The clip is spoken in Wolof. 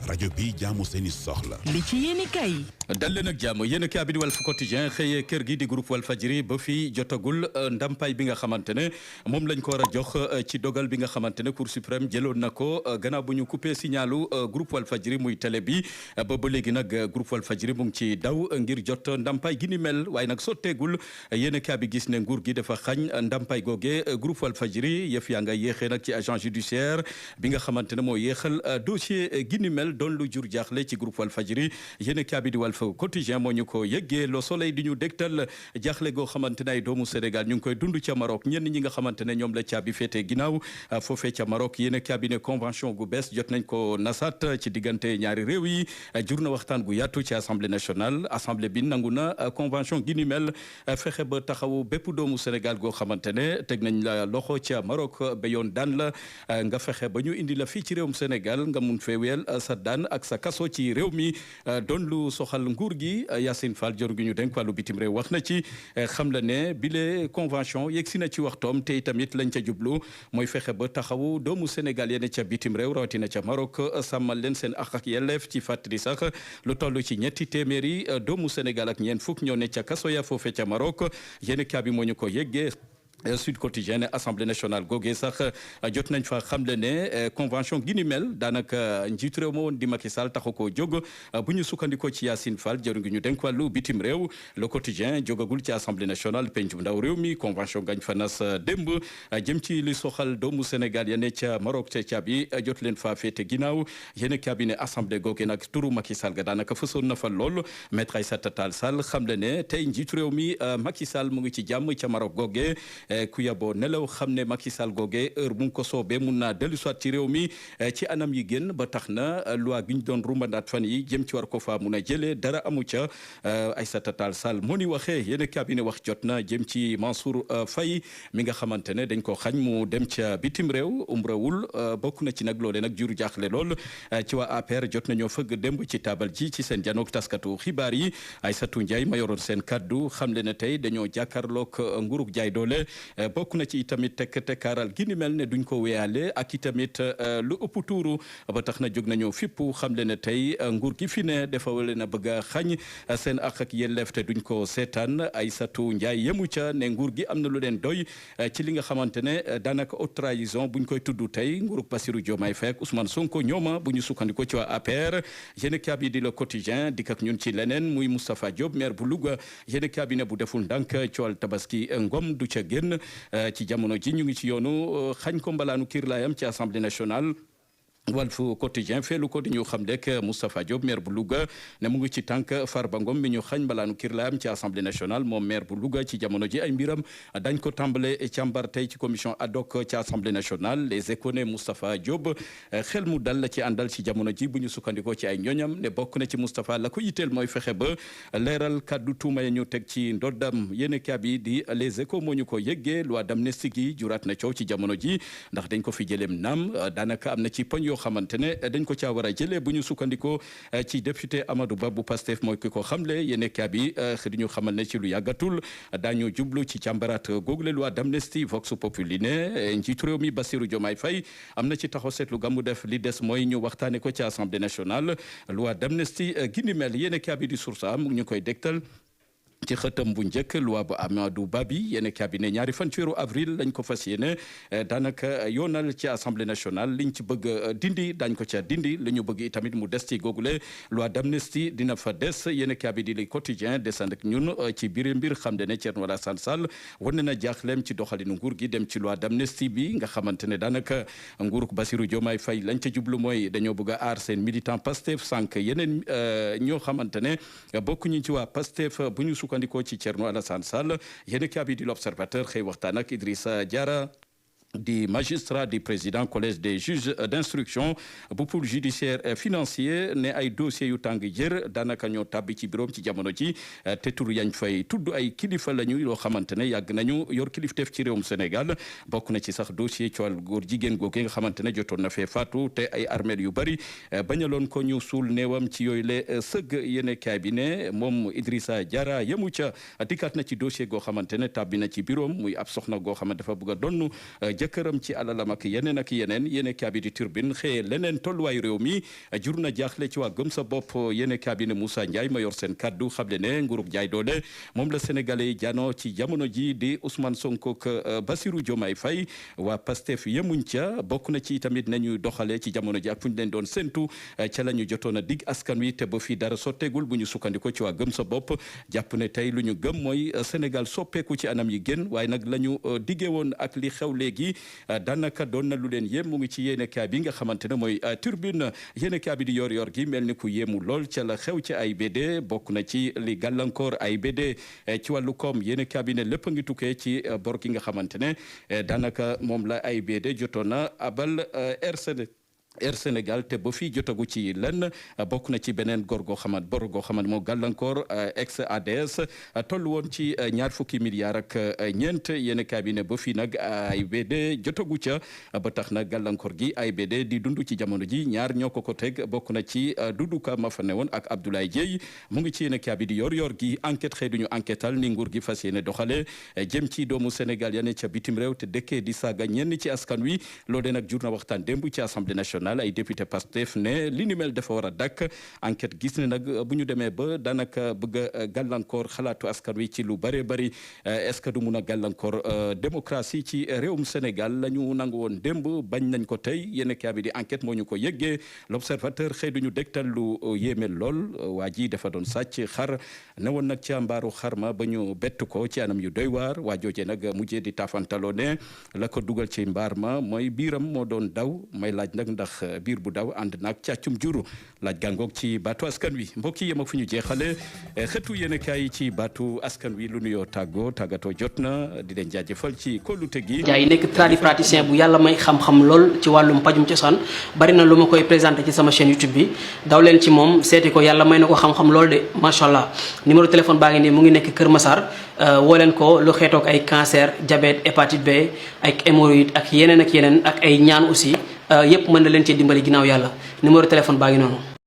rajo bi jaamu seeni soxla. li ci yéen kay. dal leen ak jàmm yéen a bi di Walf Quotidien xëyee kër gi di groupe Walfadjri ba fi jotagul ndampaay bi nga xamante ne moom lañ ko war a jox ci dogal bi nga xamante ne Cour suprême jëloon na ko gannaaw bu ñu coupé signalu groupe Walfadjri muy télé bi ba léegi nag groupe Walfadjri mu ngi ci daw ngir jot ndampaay gi ni mel waaye nag sotteegul yéen a bi gis ne nguur gi dafa xañ ndampaay googe groupe Walfadjri yëf yaa nga yéexee nag ci agent judiciaire bi nga xamante ne moo yéexal dossier gi ni mel doon lu jur jaaxle ci groupe Walfadjri yéen a bi di Walf Quotidien moo ñu ko yëggee Le Soleil di ñu dégtal jaaxle goo xamante ne ay doomu Sénégal ñu ngi koy dund ca Maroc ñenn ñi nga xamante ne ñoom la caabi féete ginnaaw foofee ca Maroc yéen a cabinet convention gu bees jot nañ ko nasat ci diggante ñaari réew yi jur na waxtaan gu yaatu ci assemblée nationale assemblée bi nangu na convention gi ni mel fexe ba taxawu bépp doomu Sénégal goo xamante ne teg nañ la loxo ca Maroc ba yoon daan la nga fexe ba ñu indi la fii ci réewum Sénégal nga mun fee weel sa daan ak sa kaso ci réew mi doon lu soxal nguur gi Yacine Fall jor gi ñu denk wàllu bitim réew wax na ci xam la ne bile convention yegg si na ci waxtoom te itamit lañ ca jublu mooy fexe ba taxawu doomu Sénégal yene ca bitim réew rawatina ca Maroc sàmmal leen seen ak yelleef ci fàttali sax lu toll ci ñetti téeméeri doomu Sénégal ak ñeent fukk ñoo ne ca kaso ya foofe ca Maroc yéen kaa bi moo ñu ko yeggee Sud Quotidien assemblée nationale googee sax jot nañ fa xamle ne convention gi ni mel daanaka njiitu réew ma woon di Macky Sall taxu koo jóg bu ñu sukkandikoo ci Yacine Fall jëru ngi ñu denk wàllu bitim réew Le Quotidien jógagul ci assemblée nationale pencum ndaw réew mi convention gañ fa nas démb jëm ci li soxal doomu Sénégal yene ca Maroc ca caabi jot leen fa féete ginnaaw yéen cabinet assemblée googee nag turu Macky Sall ga daanaka fësoon na fa lool maître Aïssata Tall Sall xamle ne tey njiitu réew mi Macky Sall mu ngi ci jàmm ca Maroc googee ku yaboo nelaw xam ne Macky Sall googee heure bu ko soobee mun naa dellu soit ci réew mi ci anam yi génn ba tax na loi gi ñu doon rumbandaat fan yi jëm ci war ko faa mun a jëlee dara amu ca Aïssata Tall Sall moo ni waxee yéen cabinet wax jot na jëm ci Mansour Faye mi nga xamante ne dañ ko xañ mu dem ca bitim réew umrawul bokk na ci nag loolee nag juru jaaxle lool ci waa APR jot nañoo fëgg démb ci taabal ji ci seen janook taskatu xibaar yi Aïssatou Ndiaye ma yoroon seen kaddu xam le ne tey dañoo jàkkaarloog nguurug jaay doole bokk na ci itamit tekkaaral gi ni mel ne duñ ko wéyaale ak itamit lu ëpp tuuru ba tax na jóg nañu fippu xam le ne tey nguur gi fi ne dafa wale na bëgg a xañ seen ak yelleef te duñ ko seetaan Aïssatou Ndiaye yemu ca ne nguur gi am na lu leen doy ci li nga xamante ne daanaka haute trahison buñ koy tudd tey nguurug Bassirou Diomaye Faye ak Ousmane Sonko ñooma bu ñu sukkandiko ci waa APR yéen kabi di Le Quotidien dik ak ñun ci leneen muy Moustapha Diop maire bu Louga yéen cabinet bu deful ndànk ci wàllu tabaski ngom du ca génn ci jamono ji ñu ngi ci yoonu xañ ko mbalaanu kiirlaayam ci assemblée nationale Walf Quotidien feelu ko di ñu xam rek Moustapha Diop maire bu Louga ne mu ngi ci tànk Farba Ngom mi ñu xañ mbalaanu kiirlaayam ci assemblée nationale moom maire bu Louga ci jamono ji ay mbiram dañ ko tàmbale càmbar tey ci commission ad hoc ci assemblée nationale les Échos ne Moustapha Diop xel mu dal la ci àndal ci jamono ji bu ñu sukkandikoo ci ay ñoñam ne bokk na ci Moustapha la ko yitteel mooy fexe ba leeral kaddu tuuma ya ñu teg ci ndoddam yéen kabi di les Échos moo ñu ko yëggee loi d'amnistie gi juraat na coow ci jamono ji ndax dañ ko fi jëleem naam daanaka am na ci poñ xamante ne dañ ko caa war a jëlee bu ñu sukkandikoo ci député Amadou Ba bu Pastef mooy ki ko xamle yéen kaa bi di ñu xamal ne ci lu yàggatul daañu jublu ci càmbaraat google loi d'amnistie Vox Populi ne njiitu réew mi Bassirou Diomaye Faye am na ci taxaw seetlu gamu def li des mooy ñu waxtaane ko ci assemblée nationale loi d'amnistie gi ni mel yéen kaa bi di Source A mu ngi ñu koy dégtal ci xëtam bu njëkk loi bu Amadou Ba bi yéen cabinet ñaari fan ci weeru avril lañ ko fas yéene daanaka yoonal ci assemblée nationale liñ ci bëgg dindi dañ ko ca dindi li ñu bëgg itamit mu des ci googule loi d'amnistie dina fa des yéen cabinet li quotidien descend ak ñun ci biir mbir xam ne Thierno Alassane Sall wane na jaaxleem ci doxalinu nguur gi dem ci loi d'amnistie bi nga xamante ne daanaka nguuruk Bassirou Diomaye Faye lañ ca jublu mooy dañoo bëgg a aar seen militant Pastef sànq yeneen ñoo xamante ne bokkuñu ci waa Pastef bu ñu sukkandikoo ci Thierno Alassane Sall yéen kabi di l'Observateur xëy waxtaan ak Idrissa Diarra di magistrat di président collège des juges d'instruction bu pôle judiciaire financier ne ay dossiers yu tàng jër daanaka ñoo tàbbi ci bureau ci jamono ji te tur yañ fay tudd ay kilifa lañu yoo xamante ne yàgg nañu yor kilifteef ci réewum Sénégal bokk na ci sax dossier ci wàllu góor jigéen googu nga xamante ne jotoon na fee faatu te ay armeel yu bari bañaloon ko ñu suul néewam ci yooyu le sëgg yéene kaay bi ne moom Idrissa Diarra yemu ca dikkaat na ci dossier goo xamante ne tàbbi na ci bureau muy ab soxna goo xamante dafa bëgg a donn jëkkëram ci alalam ak yeneen yéene kaabi di turbine xëye leneen tolluwaayu réew mi jur na jaaxle ci waa gëm sa bopp yéene kaabi ne Moussa Ndiaye ma yor seen kaddu xamle ne nguurub jaay doole moom la sénégalais yi jano ci jamono ji di Ousmane Sonko ak Bassirou Diomaye Faye waa Pastef yemuñ ca bokk na ci tamit nañu doxalee ci jamono ji ak fu ñu leen doon séntu ca la ñu jotoon a dig askan wi te ba fii dara sotteegul bu ñu sukkandiko ci waa gëm sa bopp jàpp ne tey lu ñu gëm mooy Sénégal soppeeku ci anam yi gën waaye nag la ñu diggee woon ak li xew léegi daanaka doon na lu leen yéem mu ngi ci yéenekaay bi nga xamante ne mooy turbine yéenekaay bi di yor gi mel ni ku yéemu lool ca la xew ci AIBD bokk na ci li gàllankoor AIBD ci wàllu koom yéenekaay bi ne lépp a ngi tukkee ci bor gi nga xamante ne daanaka moom la AIBD jotoon na abal Air Sénégal te ba fii jotagu ci lenn bokk na ci beneen bor goo xamante moo gàllankoor ex ADS toll woon ci ñaar fukki milliards ak ñeent yéen cabinet ba fii nag AIBD jotagu ca ba tax na gàllankoor gi AIBD di dund ci jamono ji ñaar ñoo ko teg bokk na ci Doudou Ka ma fa newoon ak Abdoulaye Dieye mu ngi ci yéen cabinet yor gi enquête xëy duñu enquêtal ni nguur gi fas yéene doxale jëm ci doomu Sénégal ya ne ca bitim réew te dëkkee di saaga ñenn ci askan wi loolee nag jur na waxtaan démb ci assemblée nationale ay député Pastef ne li ni mel dafa war a dakk enquête gis ne nag bu ñu demee ba daanaka bëgg a gàllankoor xalaatu askan wi ci lu bëree bëri est-ce que du mun a gàllankoor démocratie ci réewum Sénégal la ñu nangu woon démb bañ nañ ko tey yéen a bi di enquête moo ñu ko yëggee l'observateur xëy duñu dégtal lu yéeme lool waa ji dafa doon sàcc xar ne woon nag ci mbaaru xar ma ba ñu bett ko ci anam yu doy waar waa jooje nag mujjee di taafantaloo ne la ko dugal ci mbaar ma mooy biiram moo doon daw may laaj nag ndax biir bu daw ànd naag càccum juru laaj gàngoog ci baatu askan wi mbokk yi yem ak fu ñu jeexale xëtu yéen kaay ci baatu askan wi lu nuyoo tàggatoo jot na di leen jaajëfal ci kóolute gi. jaay nekk tradipraticien bu yàlla may xam-xam lool ci wàllum pajum cosaan bari na lu ma koy présenté ci sama chaîne YouTube bi daw leen ci moom seeti ko yàlla may na ko xam-xam lool de macha allah numéro téléphone baa ngi nii mu ngi nekk Kër Massar woo leen ko lu xeetoog ay cancer diabète hépatite B ak hémorroïde ak yeneen ak ay ñaan aussi yëpp mën na leen cee dimbali ginnaaw yàlla numéro téléphone baa ngi noonu.